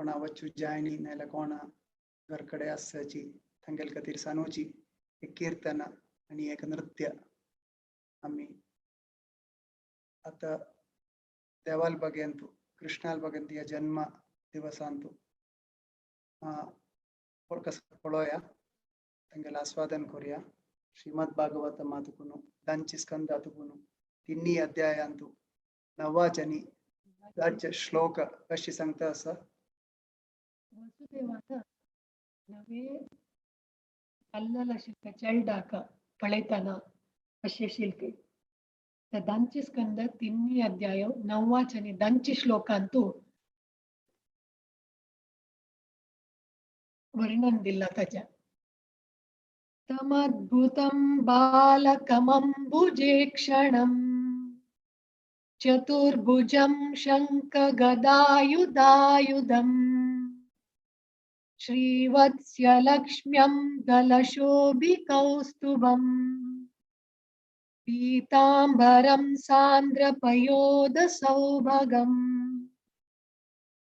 कोणा वच्चू जायनी नाल्यार कोणा घर कडेन आसची तांगेले खातीर सानूची एक कीर्तन आनी एक नृत्य आमी आतां देवाल बगेंतु कृष्णाल बगेंत ह्या जन्म दिवसांतु कसो पळोवया, तांगेलें आस्वादन करुया. श्रीमದ್ भागवत मातुकुनु ದಂಚಿ ಸ್ಕಂದ ತುಕುನು ತಿನ್ನಿ ಅಧ್ಯಾಯ अंतु नवाचनी राज्य श्लोक कशी सांगता आसा. वसुदेवान नवे कल्लल शिल्क चेल्डाक पळयतना अशे शिल्क ದಂಚಿ ಸ್ಕಂದ ತಿನ್ನಿ ಅಧ್ಯಾಯ ನವ್ವಾಚನಿ ದಂಚಿ ಶ್ಲೋಕಾಂತು ವರ್ಣನ್ ದಿಲ್ಲ ताच्या. तमद्भुतं बालकमम्बुजेक्षणं चतुर्भुजं शङ्खगदायुधायुधं श्रीवत्स्यलक्ष्म्यं दलशोभिकौस्तुभं पीताम्बरं सान्द्रपयोदसौभगं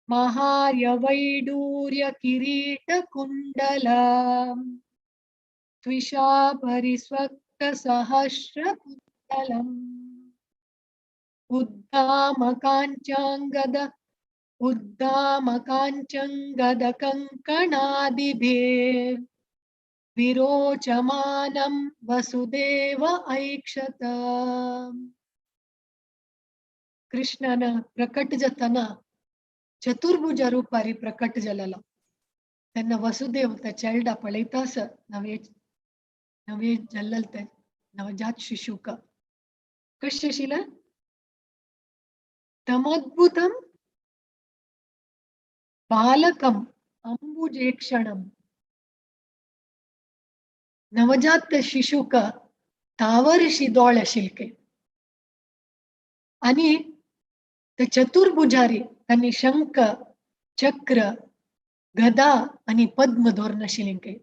महार्यवैडूर्यकिरीटकुण्डलं त्विषा परिस्वक्तसहस्रकुण्डलम् उद्दामकाञ्चाङ्गद उद्दामकाञ्चङ्गदकङ्कणादिभिर् विरोचमानं वसुदेव ऐक्षत. कृष्णान प्रकट जातना चतुर्भुज रूपारी प्रकट जालेलो तेन्ना वसुदेव त्या चेल्डा पळयतास नवे नवे जल्लल ते नवजात शिशुक कशें आशिल्लें तमद्भुतं बालकम अंबुजेक्षणम नवजात शिशुक तावरशी दोळे आशिल्ले आनी ते चतुर्भुजारी तांणी शंख चक्र गदा आनी पद्म धरून आशिल्ले.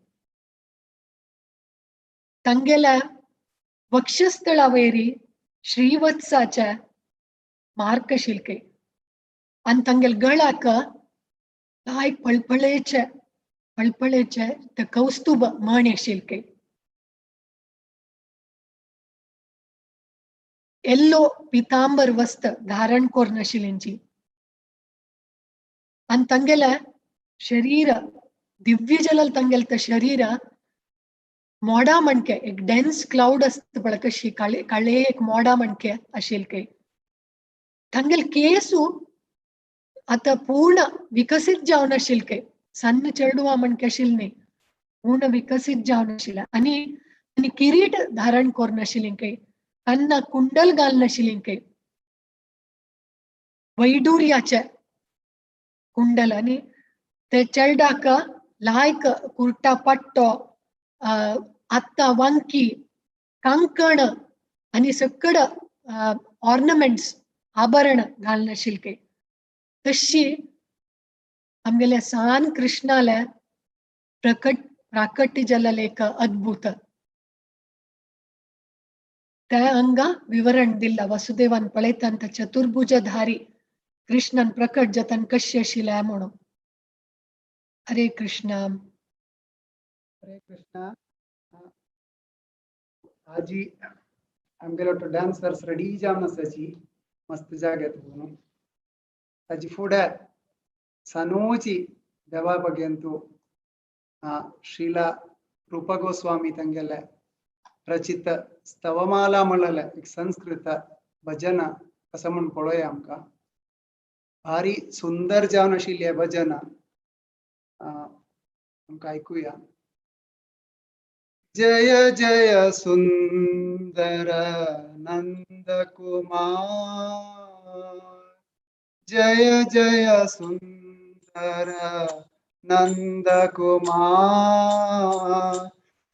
तांगेल्या वक्षस्थळा वयरी श्रीवत्साच्या मार्क आशिल्ले आनी तांगेल्या गळाक काय पळपळेचे पळपळेचे ते कौस्तुभ मण आशिल्ले. येल्लो पितांबर वस्त्र धारण करून आशिल्ल्यांची आनी तांगेल्या शरीर दिव्य जलल तांगेलें तें शरीर मोडा मणके एक डेन्स क्लाउड आसता पळय कशी काळे काळे एक मोडा मणके आशिल्ले. तांगेले केसू आतां पूर्ण विकसीत जावन आशिल्ले, सन्न चेडवां मणके आशिल्ले न्ही, पूर्ण विकसीत जावन आशिल्ले आनी आनी किरीट धारण करून आशिल्ले, कान्ना कुंडल घालून आशिल्ले, वैडुर्याचे कुंडल आनी ते चेल्डाक लायक कुर्टा पट्टो आत्तां वांकी कांकण आनी सकड ऑर्नमेंट्स आभरण घालून आशिल्ले. तशी आमगेल्या सान कृष्णाल्या प्रकट प्राकट्य जाल्लें एक अद्भुत त्या अंगा विवरण दिल्ला वसुदेवान पळयतान त्या चतुर्भुजधारी कृष्णान प्रकट जातान कशें आशिल्लें म्हणून. हरे कृष्णा. हरे कृष्णा. आजी आमगेलो तो डान्सर्स रेडी जावन आसाची मस्त जाग्यात म्हणून ताजी फुडें सानूची देवा बगेंतु श्रीला रूप गोस्वामी तांगेले रचित स्तवमाला म्हणलेले एक संस्कृत भजन असं म्हूण पळोवया आमकां. भारी सुंदर जावन आशिल्लें भजन आमकां आयकुया. जय जय सुंदर नंद कुमार, जय जय सुंदर नंद कुमार,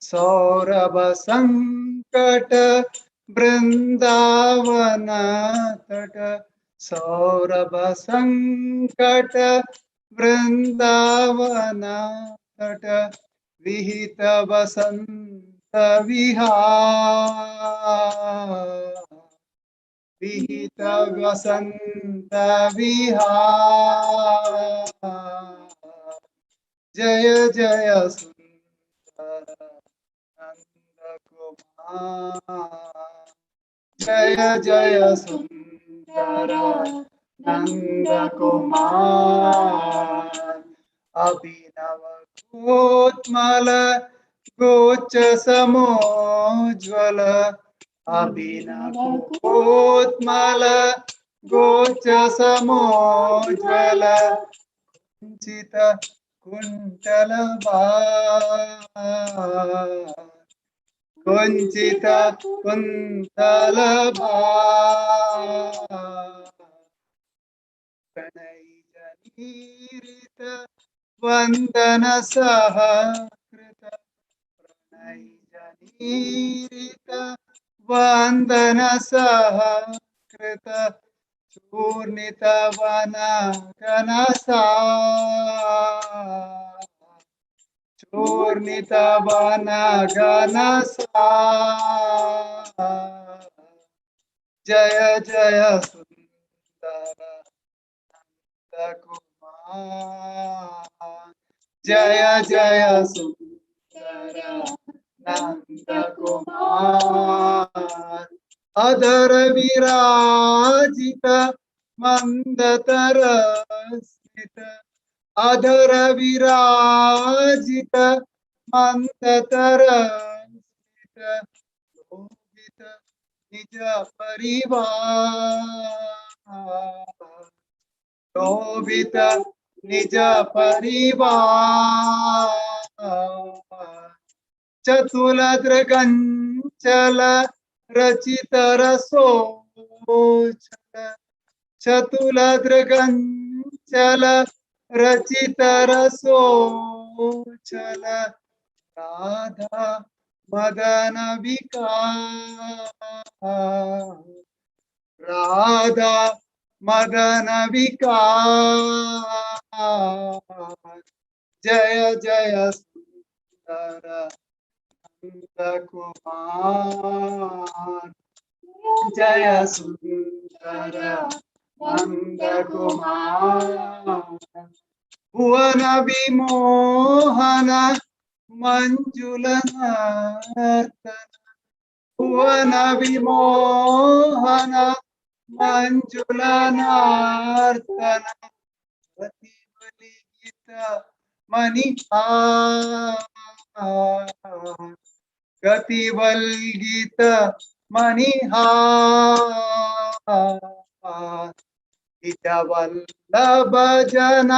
सौरभ संकट वृंदावन तट, सौरभ संकट वृंदावन तट, विहित वसंत विहार, विहित वसंत विहार. जय जय सुंदर नंद कुमार, जय जय सुंदर नंद कुमार। अभिनव कोत्मल गोच समोज्वल, अभिनव कोत्मल गोच समोज्वल, कुंचित कुंटल कुंचित कुंतल प्रणयजनीरित वंदन सहकृत, प्रणयजनीरित वंदन सहकृत, चूर्णित वन घनसा, चूर्णित वन घनसा। जय जय सुंदर नंद कुमार, जय जय सुंदर नंद कुमार। अधर विराजित मंदतर स्मित, अधर विराजित मंदतर स्मित, लोभित निज परिवार, लोभित निज परिवार। चतुल दृगंचल रचित रसोचल, चतुल दृगंचल रचित रसोचल, राधा मदन विकार, राधा मदन विकार। जय जय सुंदर नंद कुमार, जय सुंदर नंद कुमार। भुवन विमोहन मंजुल नर्तन, भुवन विमोहन मंजुल नर्तन, गीत मणिहार, गतिवल्गीत मणिहार। वल्लभ जन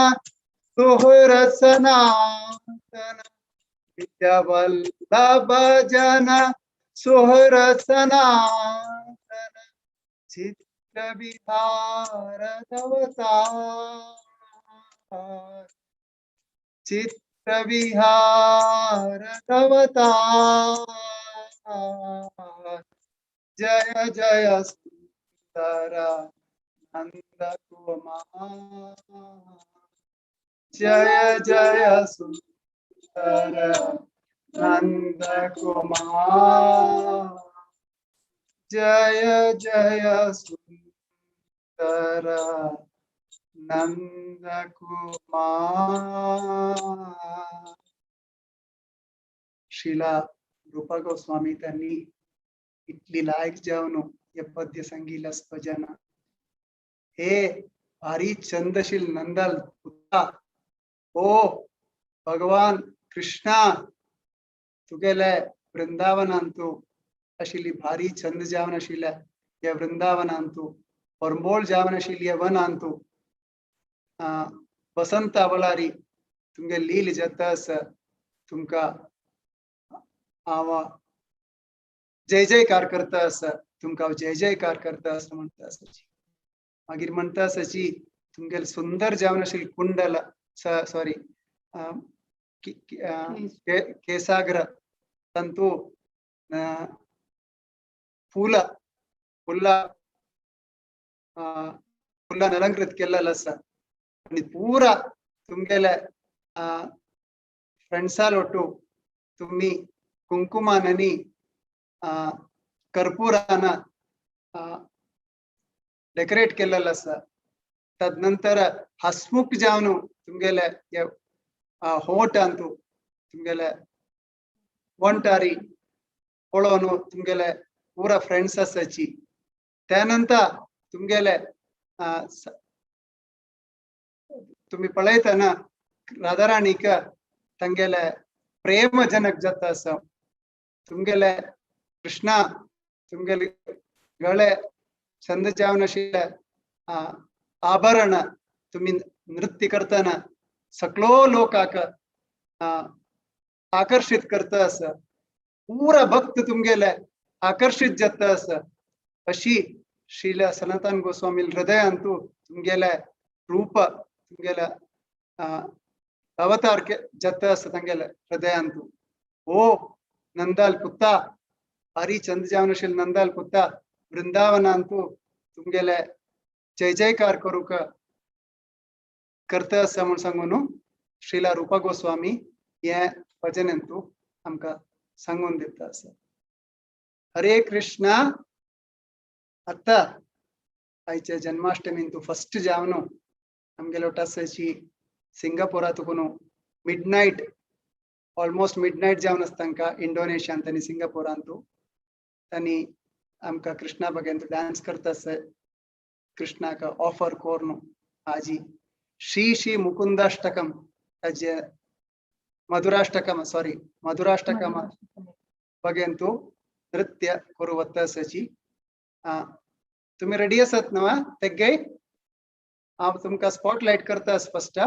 सुहृद सनातन, वल्लभ जन सुहृद सनातन, चित्त विहार अवतार, चित्त विहार अवतार। जय जय सुंदर नंद कुमार, जय जय सुंदर नंद कुमार, जय जय सुंदर नंद कुमार। श्रीला रूपा गोस्वामी त्यांनी इतली लायक जावन हे पद्य संगीला भजन हे भारी छंदशील नंदल पुत्ता, ओ भगवान कृष्णा तुगेले वृंदावनांतु आशिल्ली भारी छंद जावन आशिल्ले ह्या वृंदावनांतु परंबोळ जावन आशिल्ली वनांतु वसंत अवलारी तुमगे लील जाता आसा, तुमकां हांव जय जयकार करता आसा, तुमकां जय जयकार करता आसा म्हणटा आसा। मागीर म्हणटा आसा जी तुमगेले सुंदर जावन आशिल्ली कुंडल सॉरी केसाग्र तंतु फुला फुला फुलान अलंकृत केल्लेलो आसा आनी पुरा तुमगेले फ्रेंड्साल ಒಟ್ಟು तुम्ही कुंकुमान आनी कर्पुरान डेकोरेट केल्लेलो आसा। तदनंतर हसमुख जावन तुमगेले होट अंतू तुमगेले वंटारी पळोवन तुमगेले पुरा फ्रेंड्स आसाची. त्यानंतर तुमगेले तुमी पळयतना राधाराणीक तांगेले प्रेमजनक जाता आसा. तुमगेले कृष्णा तुमगेले गळे छंद जावन आशिल्ले आभरण तुमी नृत्य करतना सगळो लोकाक आकर्षित करता आसा. पुरा भक्त तुमगेले आकर्षित जाता आसा. अशी श्रील सनातन गोस्वामी हृदयांतु तुमगेले रूप तुमगेले अवतार जाता आसा तांगेले हृदयांतु. ओ नंदाल पुत्ता हरी चंद जावन आशिल्ले नंदाल पुत्ता वृंदावनांतु तुमगेले जय जयकार करूंक करता आसा म्हूण सांगून श्रीला रूपा गोस्वामी हे भजनांतु आमकां सांगून दिता आसा. हरे कृष्णा. आतां आयच्या जन्माष्टमींतु फस्ट जावन आमगेले वटासाची सिंगापोरा तुकून midnight almost midnight जावन आसता तांकां इंडोनेशियांत आनी सिंगापोरांतु तांणी आमकां कृष्णा बगेन डान्स करता आसा. कृष्णाक ऑफर कोर्नु आजी श्री श्री मुकुंदाष्टकम ताजे मधुराष्टकम सॉरी मधुराष्टकम बगेंतु नृत्य करू आसाची. तुमी रेडी आसात न्हू तेग्गे? हांव तुमकां स्पॉट लायट करता फस्ट.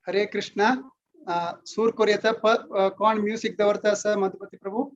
हरे कृष्णा. सूर कोरियाचा कोण म्युझिक दवरता आसा मधुपती प्रभू?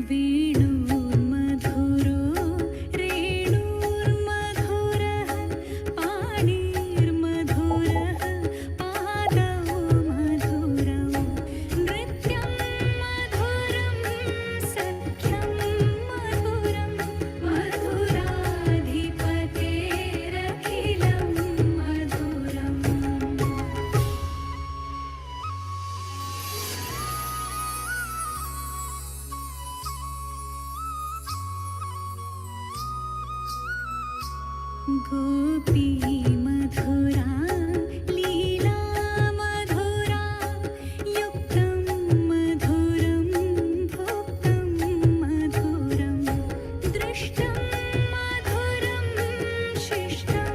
वेणुर्मधुरो रेणुर्मधुरः पाणिर्मधुरो। गोपी मधुरा लीला मधुरा युक्तं मधुरं भुक्तं मधुरं दृष्टं मधुरं शिष्टं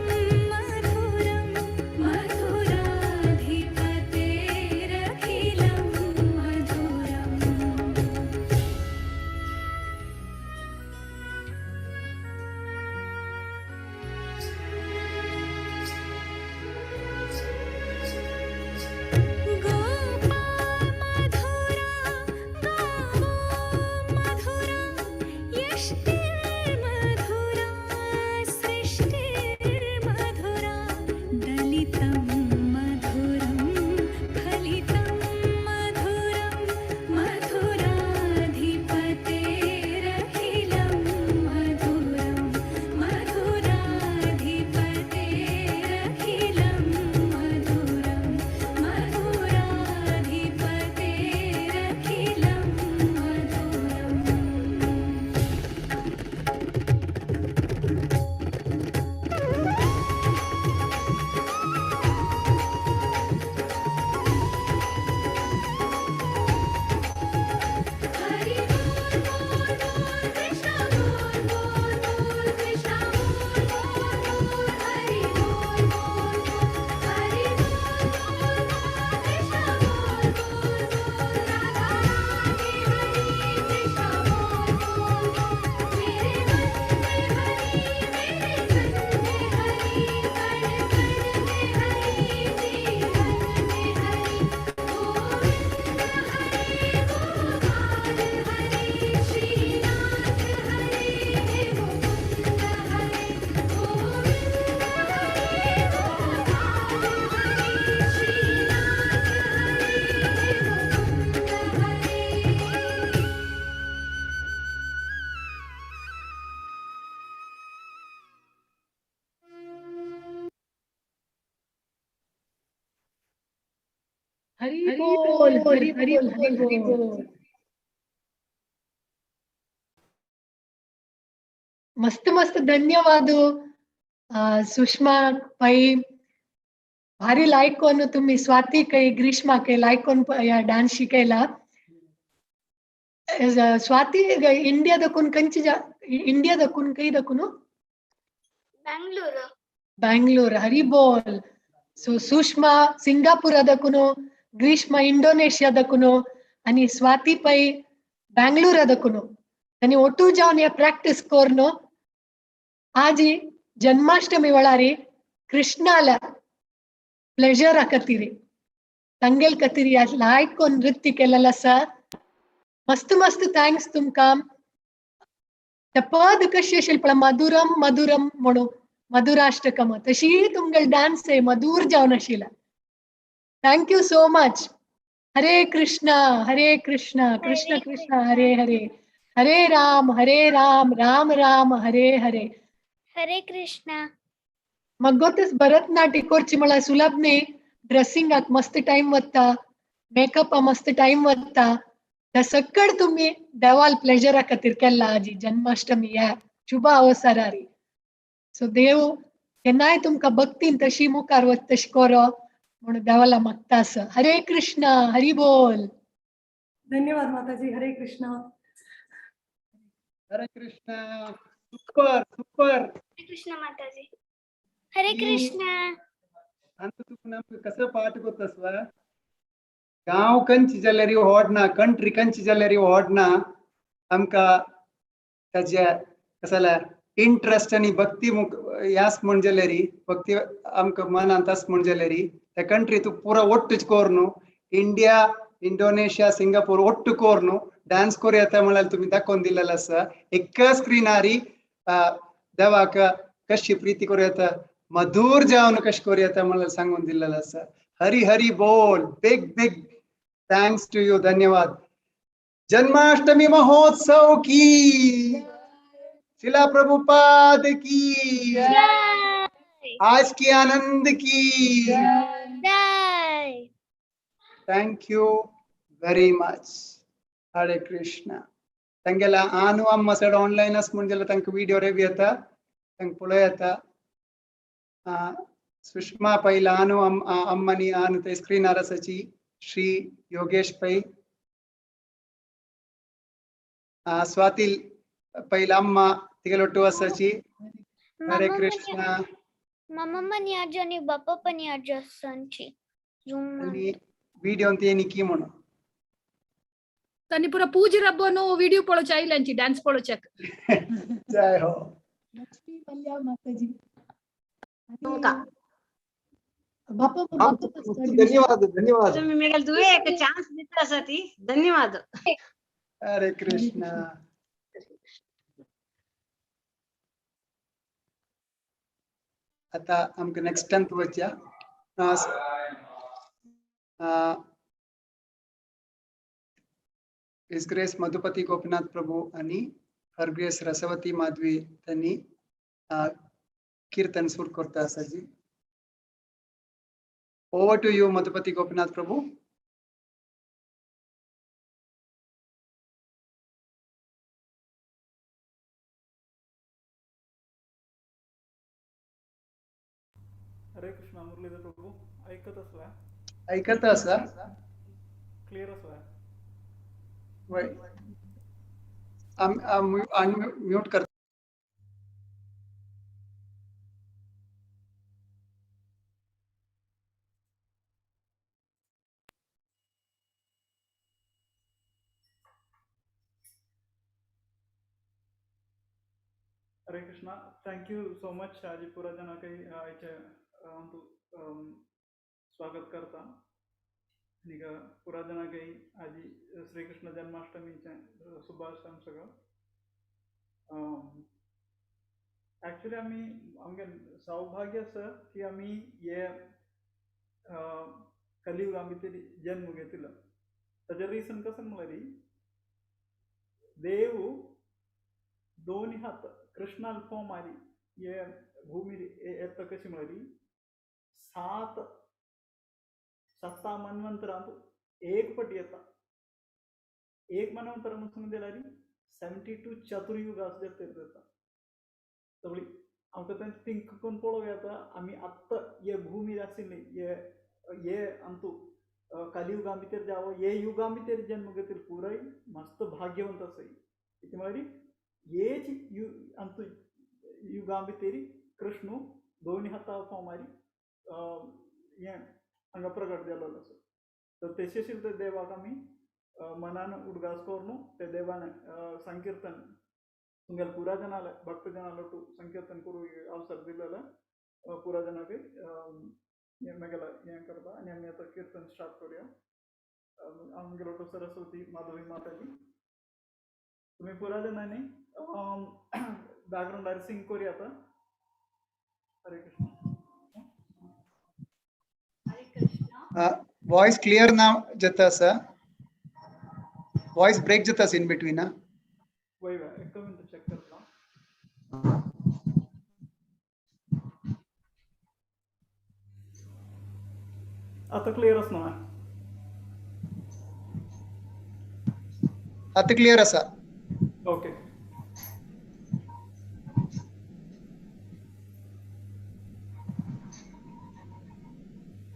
मधुरं मधुराधिपतेरखिलं मधुरम्। गोपा मधुरा गावो मधुरा यष्टिर्मधुरा सृष्टिर्मधुरा दलितं मधुरं फलितं मधुरं मधुराधिपतेरखिलं मधुरं मधुराधिपतेरखिलं मधुरं मधुराधिपतेरखिलं मधुरम्। हरि बोल बोल बोल कृष्णा बोल बोल बोल कृष्णा बोल बोल बोल हरि बोल बोल बोल हरि बोल बोल बोल कृष्णा बोल बोल बोल राधा राधे हरि कृष्णा बोल बोल बोल मेरे मन में हरि मेरे तन में हरि कण कण में हरि जीवन में हरि गोविंद हरे गोपाल हरे श्रीनाथ हरे हे मुकुंद हरे गोविंद हरे गोपाल हरे श्रीनाथ हरे हे मुकुंद हरे। हरी बोल, हरी बोल, हरी बोल. मस्त मस्त धन्यवाद सुषमा पै, भारी लायक कोण तुम्ही स्वाती कै, ग्रीष्मा कै लायक कोण या डान्स शिकायला. स्वाती इंडिया दखून कंची इंडिया दखून काही दखून? बेंगलुरु. बैंगलोर, हरी बोल. सो सुषमा सिंगापूर दखून, ग्रीष्मा इंडोनेशिया दखून आणि स्वाती पै बैंगलोर दखून आणि ಒಟ್ಟು जावन या प्रॅक्टिस कोर्नो आजी जन्माष्टमी वेळारी कृष्णाला प्लेजर आकतीरी ತಂಗೆಲ್ ಕತೀರಿ ಲಾಯ್ಕ್ ನೃತ್ಯ केलेलं आसा. मस्त मस्त thanks तुमकां. पद कशी अशेल पळय मधुरम मधुरम म्हणून मधुराष्टकम तशी तुमगेल डान्स आहे मधुर जावन आशिल्ला. Thank you so much. Hare Krishna Hare Krishna Krishna Krishna Hare Hare Hare Ram Hare Ram Ram Ram Hare Hare. Hare Krishna. मग गोतेच भरतनाट्य कोरची म्हळ्यार सुलभ न्ही. ड्रेसिंगाक मस्त टायम वता, मेकअपा मस्त टायम वता. त्या सक्कड तुम्ही देवाल प्लेजरा खातीर केला आजी जन्माष्टमी ह्या शुभ अवसरारी. सो देव केन्नाय तुमकां भक्तीन तशी मुखार वत तशी कोरो म्हणून देवाला मागता आसा. हरे कृष्णा, हरी बोल. धन्यवाद माताजी. हरे कृष्णा. हरे Krishna. Super super. Hare Krishna माताजी. हरे कृष्णा. अंत तुका नमक कसं पाठ गोतसवा गांव कंची जाल्यार होडना, कंट्री कंची जाल्यार होडना, आमकां ताजे कसं जाल्यार इंट्रस्ट आनी भक्ती मुख यास म्हण जाल्यार भक्ती आमकां मनांत आस म्हण जाल्यार त्या कंट्री तूं पुरो ಒಟ್ಟು कोर न्हू, इंडिया, इंडोनेशिया, सिंगापूर ಒಟ್ಟು कोर न्हू डान्स करूं येता म्हळ्यार तुमी दाखोवन दिलेलो आसा. एका स्क्रिनारी देवाक कशी प्रिती करूं येता, मधुर जावन कशें करूं येता म्हळ्यार सांगून दिलेलो आसा. हरी हरी बोल. Big big thanks to you. धन्यवाद. जन्माष्टमी महोत्सव की, शिला प्रभुपाद की, जय. आज की आनंद की जय. Thank you very much. Hare Krishna. तांगेला आनु अम्मा सड ऑनलाईन आस म्हण जाल्यार तांकां विडियो रेवी येता, तांकां पळोवं येता. सुषमा पै ल्हान अम्मानी आनु ते स्क्रीनार आसाची श्री योगेश पै, स्वाती पै अम्मा तिगेलोट्टू आसाची. हरे कृष्ण. मामा मनी आजी आणि बाप्पा पण आजी आसांची झूम. आणि व्हिडिओ ते निकी म्हणून तनी पुरा पूज रब्बोनो वीडियो पळो चाइलांची डान्स पळो चक. जय हो. लक्ष्मी मल्ल्या माताजी. तुमका. बाप्पा धन्यवाद धन्यवाद. तुम्ही मेगल दुवे एक चान्स दिता साठी धन्यवाद. हरे कृष्ण. आता आमकां नेक्स्ट अंत वचया. His grace Madhupati Gopinath Prabhu आणि हर ग्रेस रसवती माधवी त्यांनी कीर्तन सुरू करता आसाजी. Over to you Madhupati Gopinath Prabhu. Hare Krishna Muralidhar Prabhu, ऐकत असला? ऐकत आसा. क्लिअर असला? वय अनम्यूट कर. Hare Krishna. Thank you so much आजी पुरा जना काही आयचे स्वागत करता आणि पुरा जना काही आजी श्रीकृष्ण जन्माष्टमीचे शुभाशय सगळं. ॲक्च्युली आम्ही आमगे सौभाग्य आसा की आमी हे कलियुगा भितर जन्म घेतलो. ताजें रिजन कसं म्हणल्यार देव दोन हात कृष्णाल फॉर्म आली हे भूमीर येता कशी म्हणली सात सत्ता मन्वंतरांत एक पट येता. एक मन्वंतर म्हणून दिल्यार 72 चतुर्युग आसले येता. सगळी आमकां तें थिंक करून पळोवं येता आमी आत्तां हे भूमीर आशिल्ली हे हे आमचो कलियुगा भितर जावं हे युगा भितर जन्म घेतले पुराय मस्त भाग्यवंत आसाय. कितें म्हणल्यार हेच आमचो युगा भितर कृष्ण दोन हाता फॉर्मारी हें हांगा प्रगट जाल्लो आसा. तर तशें ते देवाक आमी मनान उडगास करून ते देवान संकीर्तन तुमगेले पुरा जनाले भक्त जनालोटू संकीर्तन करू अवसर दिलेला पुरा जनाक मेगेला हें करता आनी आमी आतां कीर्तन स्टार्ट करूया. आमगेलोटू सरस्वती माधवी माताजी तुम्ही पुरा जणांनी बॅकग्राऊंडार सिंग करूया आता. हरे कृष्ण. हरे कृष्ण. वॉइस क्लियर ना जाता आसा? वॉइस ब्रेक जाता इन बिटवीन. वय वय एक मिनिट चेक करता. आता क्लियर आसना? आता क्लियर आसा. ओके.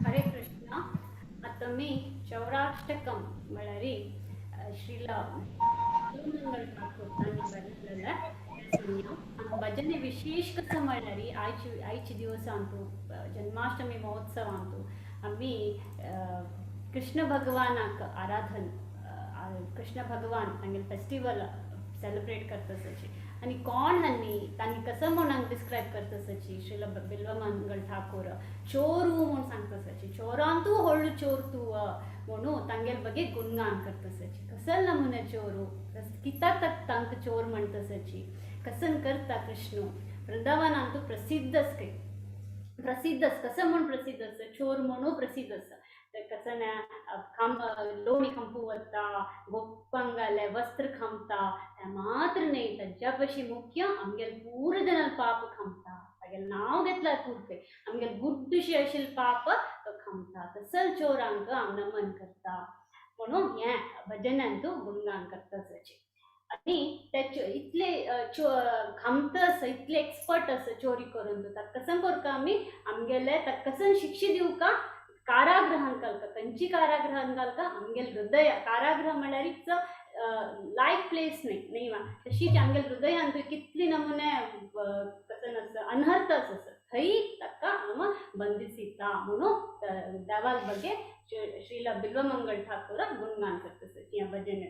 हरे कृष्ण. आता मी चौराष्टकम म्हळ्यार श्रीला मंगल ठाकूर तांणी बरयलेलें भजने विशेष कसं म्हळ्यार आयचे आयचे दिवसांतू जन्माष्टमी महोत्सवांतू आमी कृष्ण भगवानाक आराधन कृष्ण भगवान तांगेले फेस्टिवल सेलिब्रेट करतसची आनी कोण हांणी तांणी कसं म्हणून डिस्क्रायब करतसची श्रील बिल्वमंगल ठाकूर चोरू म्हूण सांगतसची चोरान तूं व्हडलो चोर तूं म्हणून तांगेले बगे गुणगान करतसची. कसल नमुने चोरू कित्याक तांकां चोर म्हणतसची कसन करता कृष्ण वृंदावनान तूं प्रसिद्ध आसा प्रसिद्ध आसा कसं म्हूण प्रसिद्ध आसा चोर म्हणून प्रसिद्ध आसा. कसं खांब लोणी खांपू वता गोपांगाले वस्त्र खांबता मात्र न्हय ताज्या पशी मुख्य आमगेले पूर्ण जणां पाप खांबता तागेलें नांव घेतल्यार पुरतें आमगेले गुड्डशें आशिल्लें पाप तो खांबता. तसल चोरांक हांव नमन करता म्हणून हें भजनान तूं गुणगान करता सचें. आनी ते इतले खामत आसा, इतले एक्सपर्ट आसा चोरी करून. ताका कसन करका आमी आमगेले ताका कसन शिक्षा दिवका, कारागृहान घालका. खंयची कारागृहान घालका? आमगेले हृदय. कारागृह म्हणल्यार it's like place न्ही, न्ही वा, तशीच आमगेले हृदयान तुवें कितली नमुने कसन आसा अनर्थ आसा थंय ताका हांव बंदिसिता म्हणून देवाल बगे श्रीला बिल्वमंगल ठाकूर गुणगान करता ह्या भजन.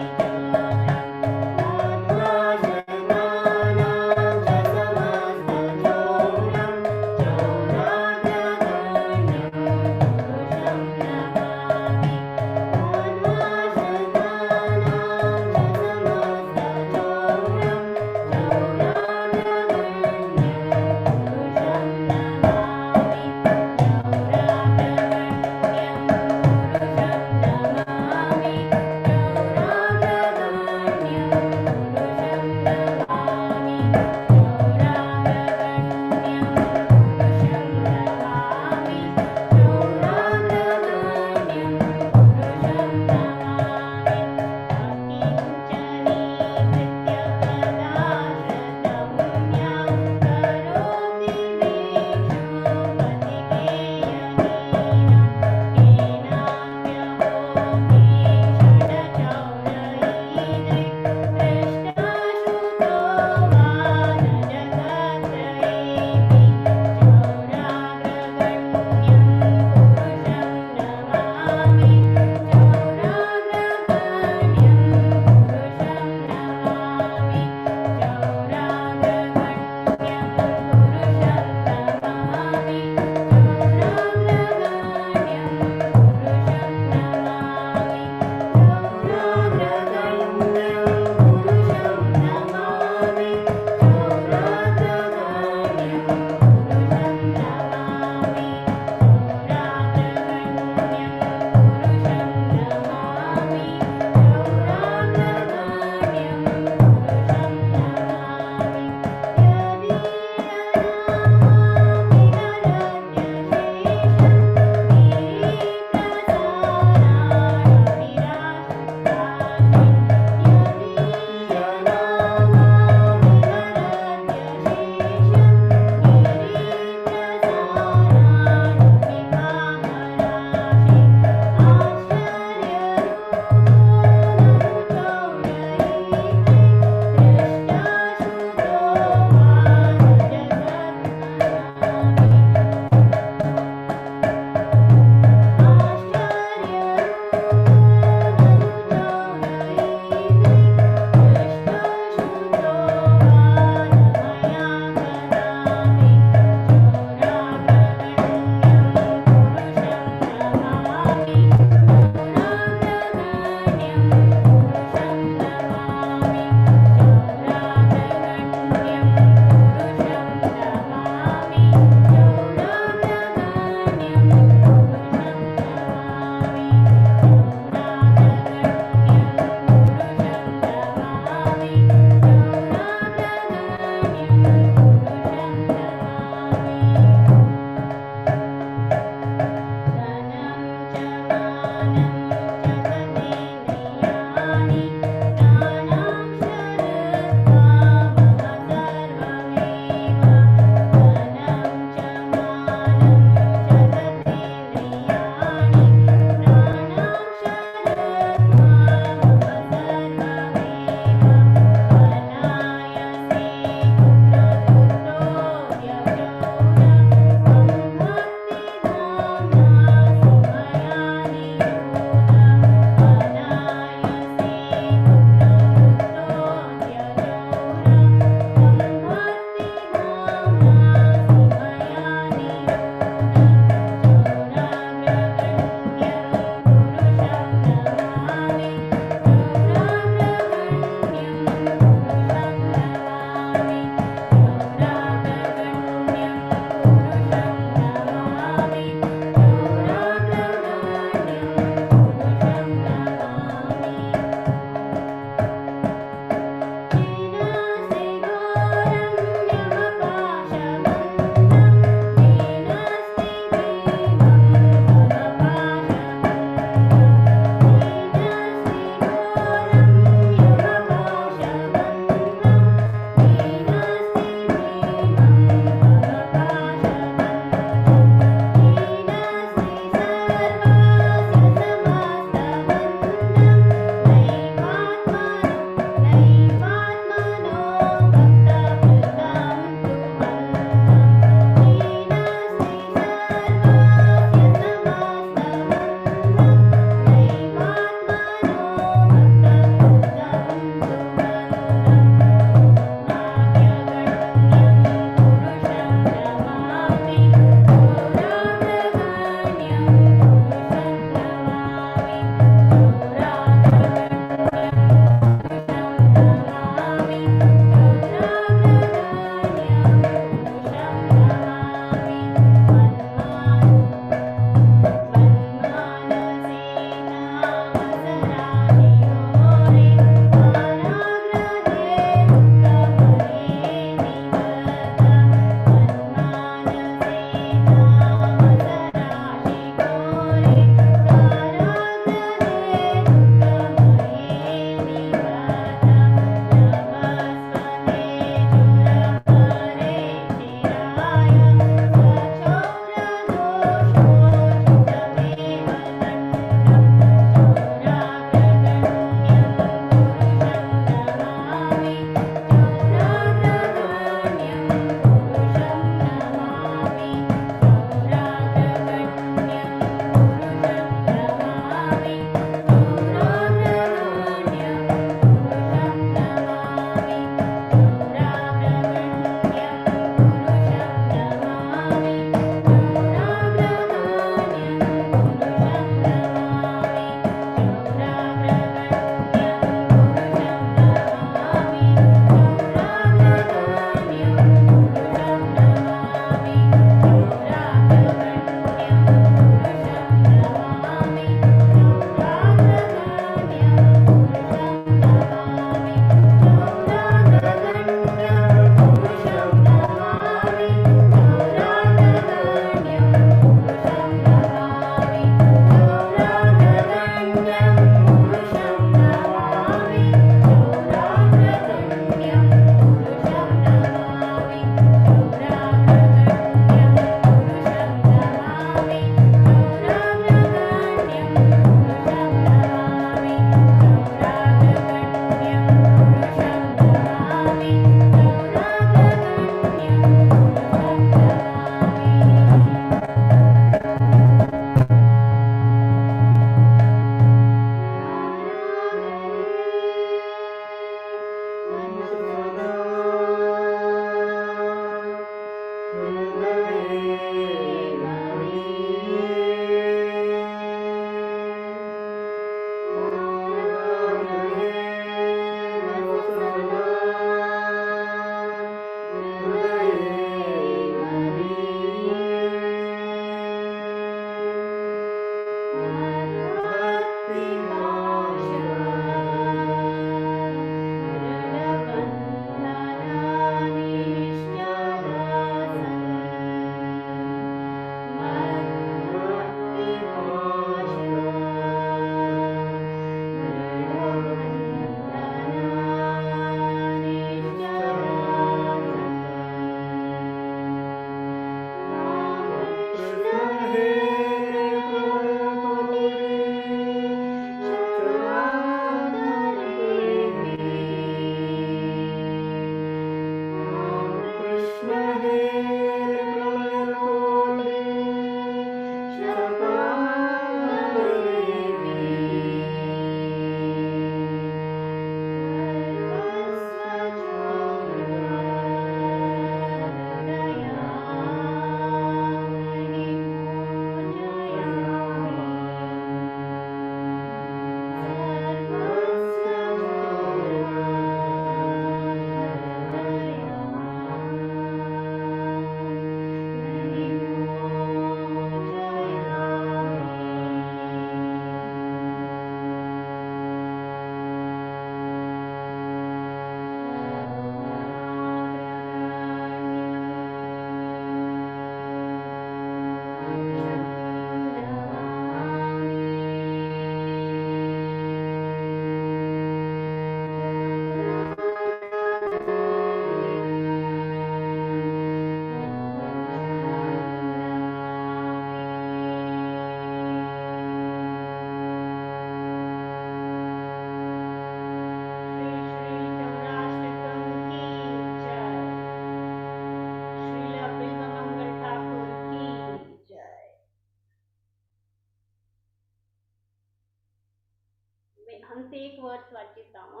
हमसे एक वर्स वाचित हांव.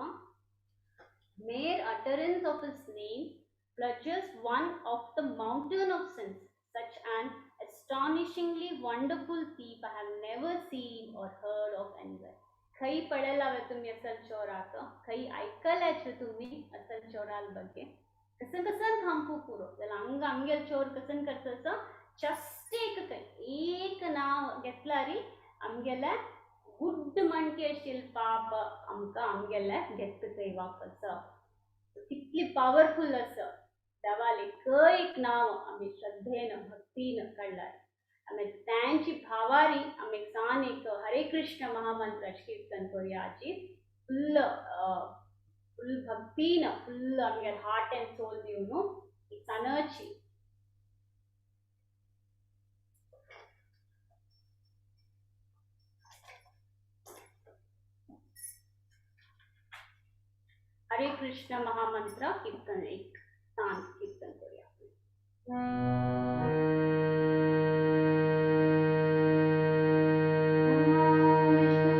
Mere utterance of his name pledges one of the mountain of sins. Such an astonishingly wonderful thief I have never seen or heard of anywhere. खंय पळयला वे तुमी असल चोराक, खंय आयकल्याचे तुमी असल चोराल ಬಗ್ಗೆ? कसन कसन थांबू पुरो जाल्यार हांगा आमगेल चोर कसन करता जस्ट एक खंय एक नांव घेतल्यारी आमगेले गुड मणके शिल्पाप आमकां आमगेले घेत खंय वापस. कितली पावरफुल आसा देवाले एक नांव आमी श्रद्धेन भक्तीन काडल्यार आमी त्यांची भावारी आमी सान एक हरे कृष्ण महामंत्राचें कीर्तन करुया. आजी फुल्ल फुल भक्तीन फुल्ल आमगेले हार्ट एंड सोल दिवन एक सानची हरे कृष्ण महामंत्र कीर्तन एक सान कीर्तन करूया. Shri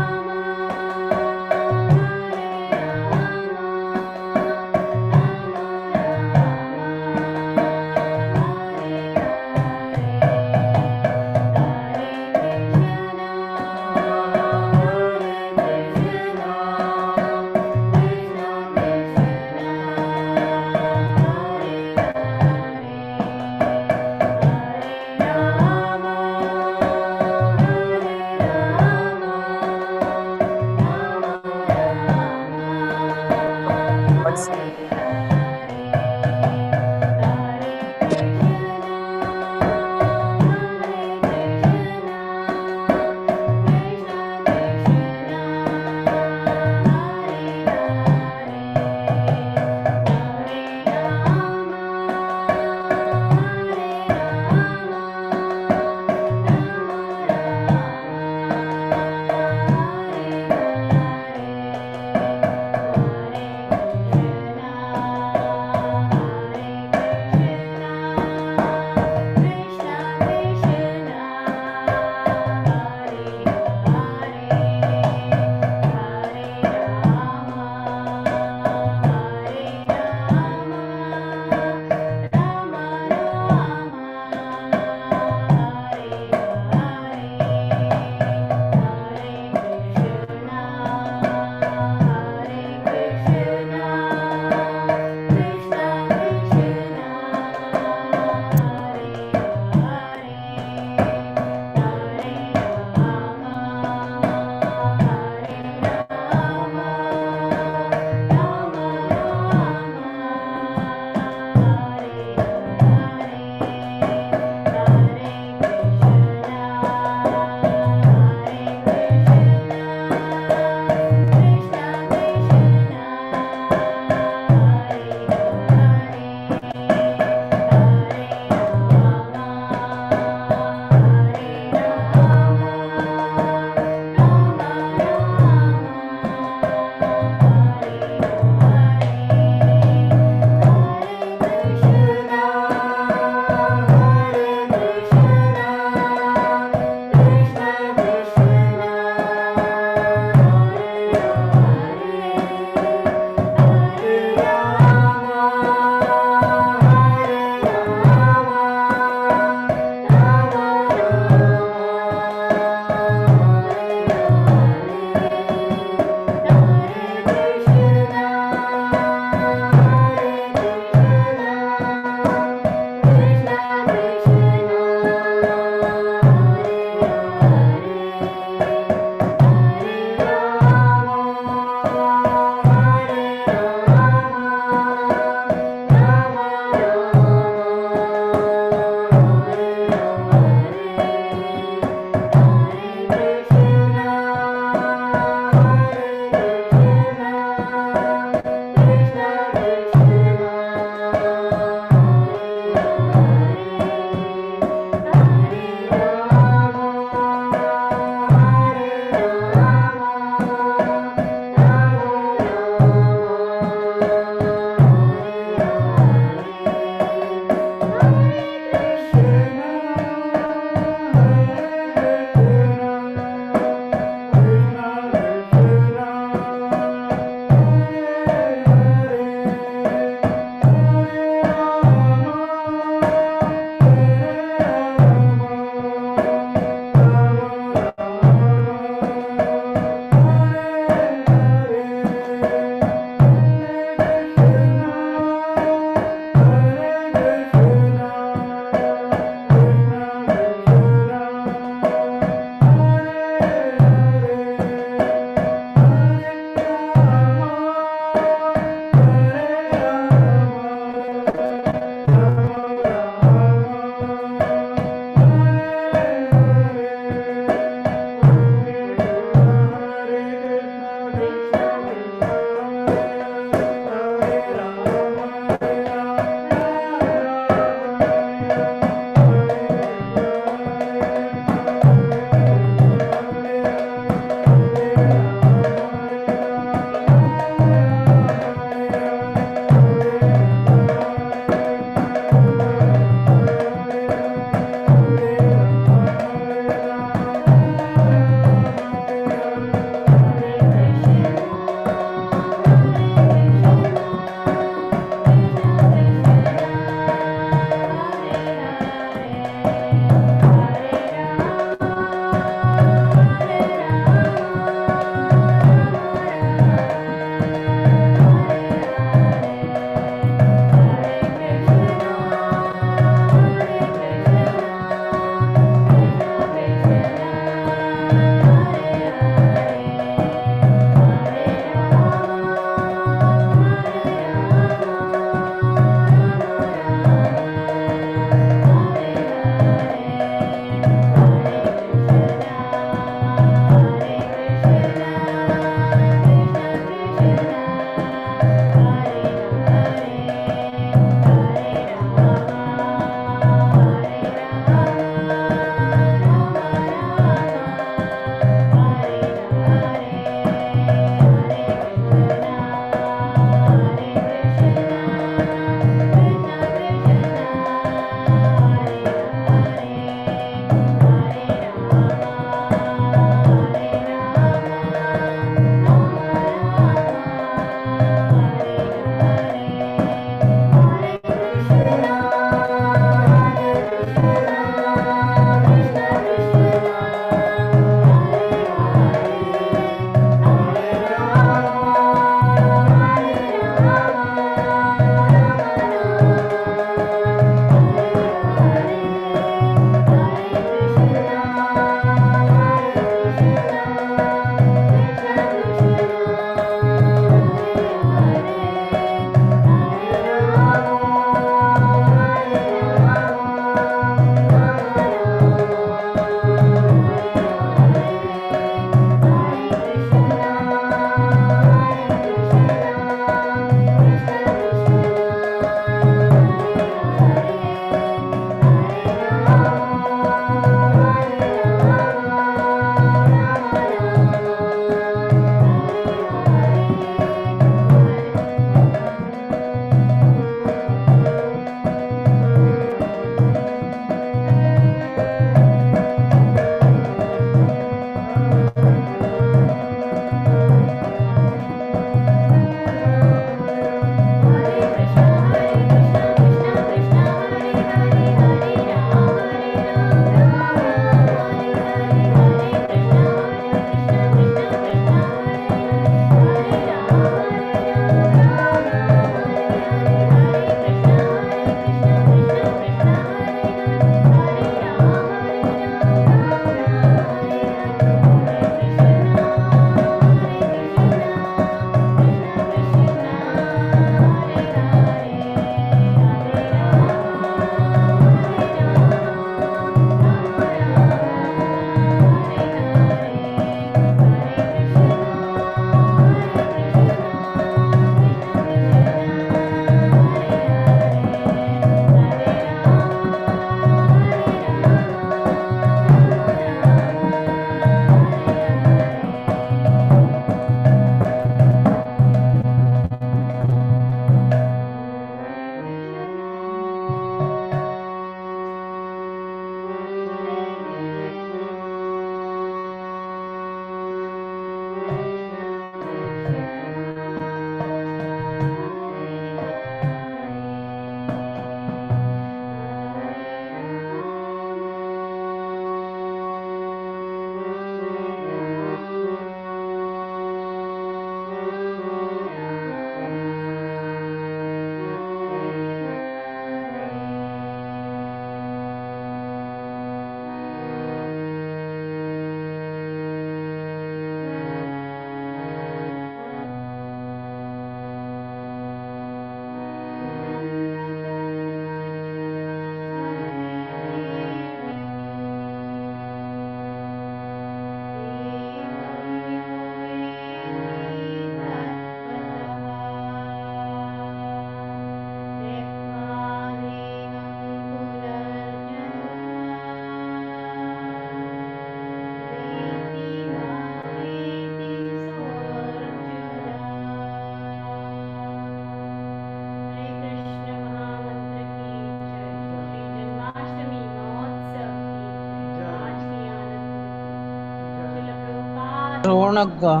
रोणक गो.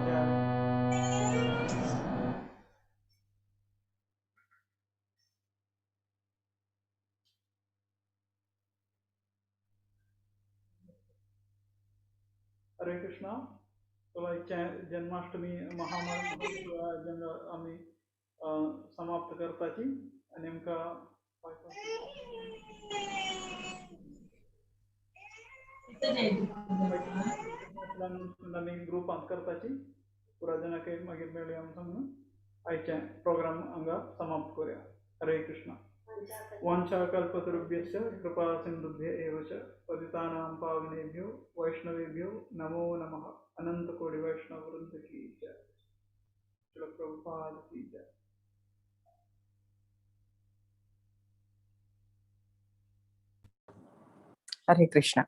जय. हरे कृष्णा. तुला जन्माष्टमी महामहोत्सव आम्ही समाप्त करताची नेमका आमी ग्रुपांत करताची पुरा जणांक मागीर मेळुया म्हणून आयचे प्रोग्राम हांगा समाप्त करूया. हरे कृष्णा. वाञ्छाकल्पतरुभ्यश्च कृपा सिन्धुभ्य एव च पतितानां पावनेभ्यो वैष्णवेभ्यो नमो नमः. अनंत कोटि वैष्णव वृंद की जय. श्रील प्रभुपाद की जय. हरे कृष्ण.